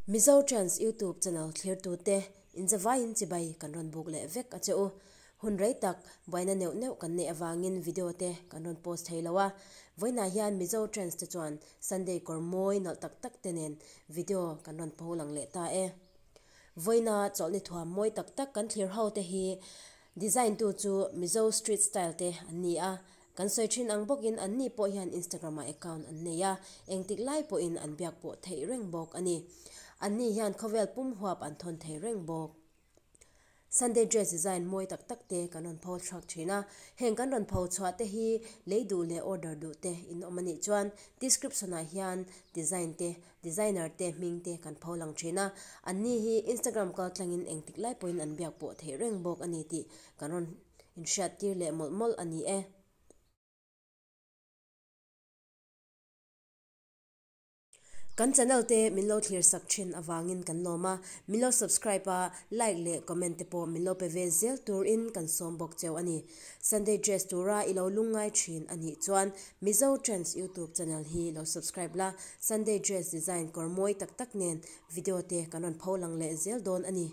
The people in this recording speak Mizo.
Mizo Trends YouTube channel thlirtute inzavaiin chibai kan rawn buk leh vek a che u. Hun rei tak buaina neuh neuh kan neih avangin video te kan rawn post thei lo a. Vawiinah hian Mizo Trends te chuan Sunday kawr mawi nalh tak tak te nen video kan rawn pho lang leh ta e. Vawiina chawlhni thuam mawi tak tak kan thlir ho te hi design tu chu Mizo Street Style te an ni a. Kan sawi thin ang bawkin anni pawh hian Instagram ah account an nei a, engtik lai pawhin an biak pawh theih reng bawk a ni. Anni hian khawvel pum huap an thawn thei reng bawk. Sunday dress design mawi tak tak te kan rawn pho chhuak thin a, heng kan rawn pho chhuah te hi lei duh leh order duh te in awm a nih chuan description ah hian design te, designer te hming te kan pho lang thin a, anni hi Instagram kal tlangin engtik lai pawhin an biak pawh theih reng bawk a ni tih kan rawn inhriattir leh mawlh mawlh a ni e. Kan channel te min lo thlir sak thin avangin kan lawm a, min lo subscribe a, like leh comment te pawh min lo pe ve zel turin kan sawm bawk cheu a ni. Sunday dress tura i lo lungngai thin a nih chuan Mizo Trends YouTube channel hi lo subscribe la, Sunday dress design kawr mawi tak tak nen video te kan rawn pho lang leh zel dawn a ni.